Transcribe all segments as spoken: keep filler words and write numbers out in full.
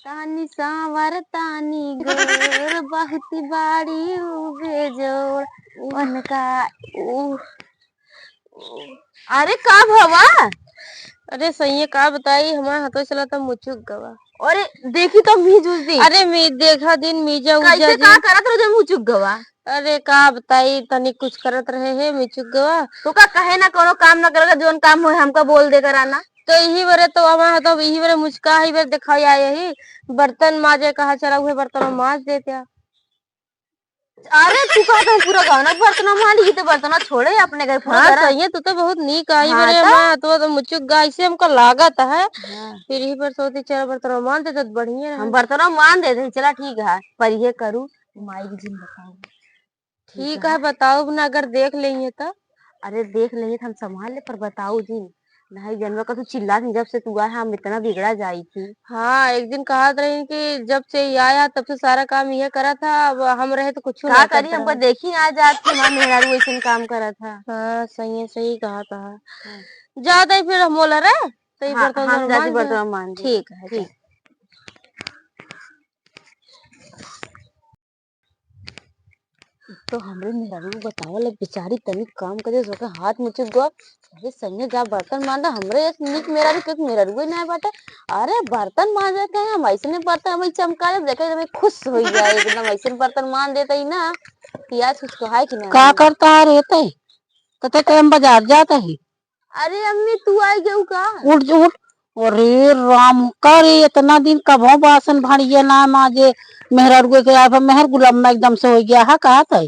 तानी सांवर तानी गोर, बहुत बाड़ी उ बेजोड़। उनका उ-, अरे का भवा? अरे सैया का बताई, हमार हथवा चला त मुचुक गवा। अरे देखी तो मीज उज दी। अरे मीज देखा दिन मीजा उजा कैसे का दिन। करत रहो जब मुचुक गवा? अरे का बताई, तनी कुछ करत रहे है मिचुक गवा। तो का कहे ना, कोनो काम ना करेगा, जोन काम होए हमका बोल दे करा ना। तो यही बरे तो हमार तो यही बरे मुचका ही बरे दिखाई आए ही। बर्तन माजे कहा चला, उहे बर्तन माज देत्या। अरे तू कहा तो पूरा गाँव ना बर्तन माज ली, तो बर्तन छोड़े अपने घर पूरा हाँ, करा। सही है, तू तो बहुत नीक आई हाँ, बरे तो? हमार तो, तो मुचुक गवा ऐसे हमका लागत है। हाँ। फिर यही पर सोची चला बर्तन माज देते तो बढ़िया हम रहे। बर्तन माज देते, चला ठीक है, पर ये करू माई के जिन बताऊ। ठीक है, बताऊ ना, अगर देख लेइहे त। अरे देख लेइहे त हम संभाल ले, पर बताऊ जिन। नहीं जनवा का तू चिल्ला थी, जब से तू आया हम इतना बिगड़ा जाई थी। हाँ, एक दिन कहत रही कि जब से ये आया तब से सारा काम ये करा था, अब हम रहे तो कुछ का ना करी, करत हमको रहे। देखी ना जात कि हमार मेहरारू ऐसन काम करा था। हाँ, सही है, सही कहा था। हाँ। जा दे फिर हम बोला रे, तो ये हाँ, बर्तन हम उर्तन जाती मांज दे। बर्तन मांज दे। ठीक है, ठीक। ठीक। तो हमरे मेहरारू को बतावा लग, बेचारी तनिक काम करे, ओकर हाथ मुचुक गवा। अरे सैया जा बर्तन मांजा, हमरे एक नीक मेहरारू के मेहरारू ही ना बाटे। अरे बर्तन मांजे के हम ऐसने बर्तन हमें चमका दे, देखे हमें खुश हो जाए एकदम, ऐसे बर्तन मांज देते ही ना कि आज कुछ कहाए कि ना। का करता है रे तै? तो तै हम बाजार जाता ही। अरे अम्मी, तू आई गयू का? उठ जो, उठ। अरे राम, का रे, इतना दिन कभो बासन भड़िया ना माजे, मेहरारू के आए, मेहर गुलाम में एकदम से हो गया है, कहा था?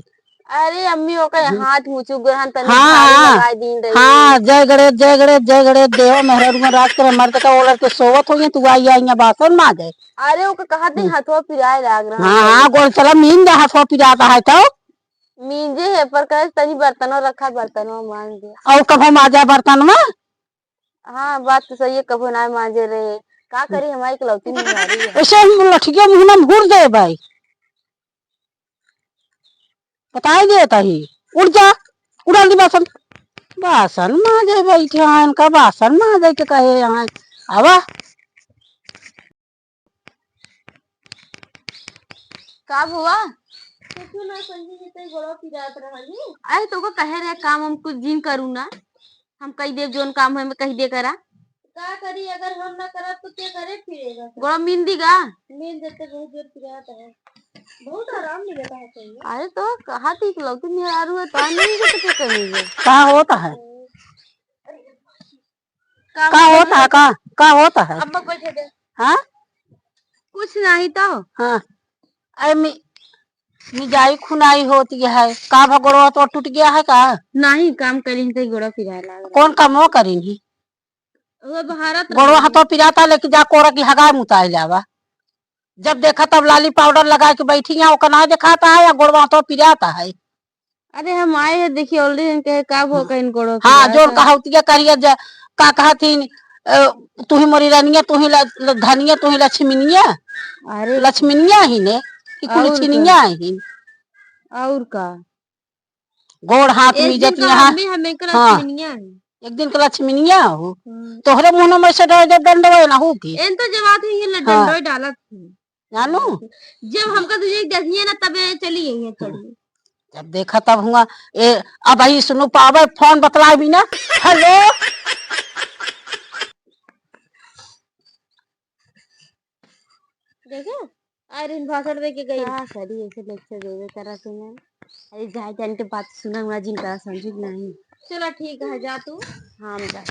अरे अम्मी, ओकर हम्म। हाथ मुचुक गए हन, तनी हाँ, झाड़ू हाँ। लगाए दीन रही। हाँ, जय गणेश, जय गणेश, जय गणेश, देव मेहरारू में राज करे, मर्द का ओलर के सोवत हो गए, तू आई, आई, यहाँ बासन माजे। अरे, ओकर कहा दी हम्म। हथवा पिराए लाग रहा हाँ, है। हाँ, गोड़ चला, मीन दे हथवा पिराता है तो। मींजे है, पर कहे तनी बर्तनो रखा, बर्तनो मांज दे। और कभो माजा बर्तनवा? हाँ, बात तो सही है, कभो ना मांजे रहे। का करी, हमारी इकलौती मेहरारू है। वैसे हम लठिया मुंह में भूर दे भाई। बताई दे ताही। उठ जा, उड़ा दी बासन। बासन मांजे बैठे हैं, इनका बासन मांजे के कहे यहाँ। आवा। का भुआ? कुछु ना, संजू जी, तई गोड़वा पिरात रहल ही। अरे, तो को कहे रहे काम हम कुछ जिन करू ना, हम कई देव जोन काम है, मैं कही दे करा। का करी, अगर हम ना करब तो के करे फिरेगा? गोड़वा मीन दी गा? मीन देते बहुत जोर पिरात है, बहुत आराम मिलता है सही। अरे, तो कहा थी इकलौती मेहरारू है, तो नहीं देते के कमी है। का होता है? का का होता है? का, का होता है? अम्मा बैठे दे। हाँ? कुछ नहीं तो। हाँ। अरे मी-, मिजाई खुनाई होती है। का भा गोड़वा तो टूट गया है का? नहीं, काम करीन तो गोड़वा पिराए लाग रहा। कौन काम वो करीन ही? वो भारत गोड़वा रही। हाथों पिराता, लेके जा कोरा की हगाई मुताई लावा। जब देखा तब लाली पाउडर लगा के बैठी है, ओका ना देखाता है या गोड़वा हाथों पिराता है। अरे हम आए हैं, देखिए already हम कहे का भो हाँ। कहीं गोड़ो हाँ, पिरात जोन है। कहावतिया करिया जा, का कहत ही, अ, तू ही मोरी रानिया, तू ही ल-, ल-, धनिया, तू ही लक्ष्मीनिया। अरे लक्ष्मीनिया ही ने, कि कुल और का? छिनिया ही। और का? गोड़ हाथ एक में दिन इज्जत का यहाँ। आदमी हम एक हाँ। लक्ष्मीनिया है। एक दिन का लक्ष्मीनिया हो। हम्म। तोहरे मुंह में से डर, डर, डंडवा ना हो की। एन तो जवाब ही ये हाँ। डंडोई डालत थी। जानू? जब हमका तुझे देखिए ना, तबे चली गई है हाँ। चढ़ी। जब देखा तब हुआ, ए, अब आई सुनू पावे, फोन बतलाए भी ना। हेलो? देखा? अरे, इन भाषण दे के गई। का करी, ऐसे lecture देवे करा के ना। अरे, जाए जान के बात सुना हुआ जिनका समझ नहीं। चलो, ठीक है, जा तू। हाँ, हम जा।